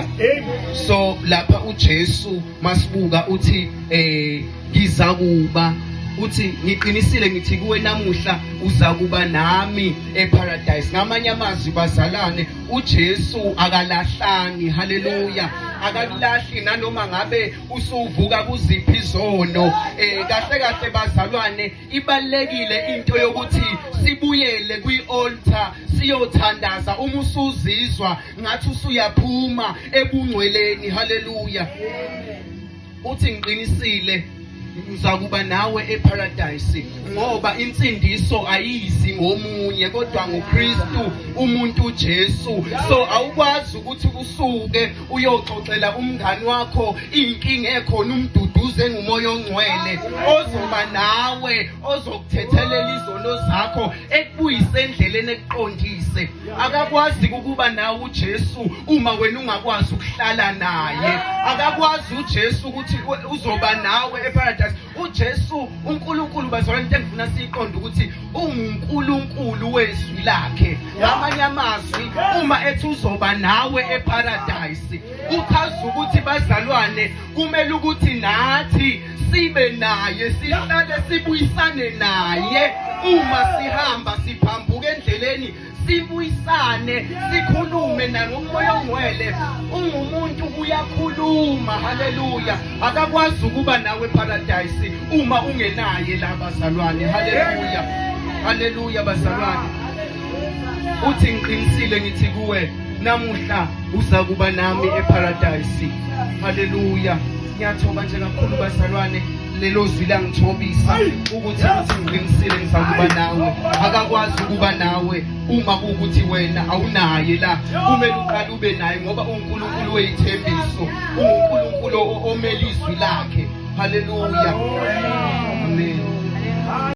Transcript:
Haleluya. So lapha uJesu masibuka uthi ngizakuba, uthi ngiqinisile ngithi kuwe namuhla uzakuba nami eparadise. Ngamanye amazwi bazalwane, uJesu akalahlani. Haleluya. Akakulahli nanoma ngabe usuvuka kuziphi izono. Kahle kahle bazalwane, ibalekile into yokuthi sibuyele kwi-altar siyothandaza uma usuzizwa ngathi usuyaphuma ebungcweleni. Haleluya. Uthi ngiqinisile ngizakuba nawe eparadise, ngoba insindiso ayizi ngomunye kodwa ngoKristu umuntu uJesu. So awukwazi ukuthi usuke uyoxoxela umngani wakho inkinga ekhona, umduduze ngumoya ongcwele ozoba nawe, ozokuthethelela izono zakho, ekubuyise endleleni, ekuqondise. Akakwazi ukuba nawe uJesu uma wena ungakwazi ukuhlala naye. Akakwazi uJesu ukuthi uzoba nawe eparadise. uJesu uNkulunkulu bazalwane, into engifuna siyiqonde ukuthi unguNkulunkulu wezwi lakhe. Ngamanye amazwi, uma ethi uzoba nawe eparadise, uchaza ukuthi bazalwane kumele ukuthi nathi sibe naye, sihlale sibuyisane naye. Uma sihamba siphambuka endleleni, sibuyisane, sikhulume naye ngomoya ongcwele. Ungumuntu, uyakhuluma. Haleluya. Akakwazi ukuba nawe eparadise uma ungenaye la bazalwane. Haleluya, haleluya bazalwane. Uthi ngiqinisile ngithi kuwe namuhla uza kuba nami eparadise. Haleluya. Ngiyathoba nje kakhulu bazalwane, lelo zwi langithobisa ukuthi ngiqinisile ngizakuba nawe. Akakwazi ukuba nawe uma kuwukuthi wena awunaye la. Kumele uqale ube naye, ngoba uNkulunkulu weyithembiso, uNkulunkulu omele izwi lakhe. Haleluya, amen.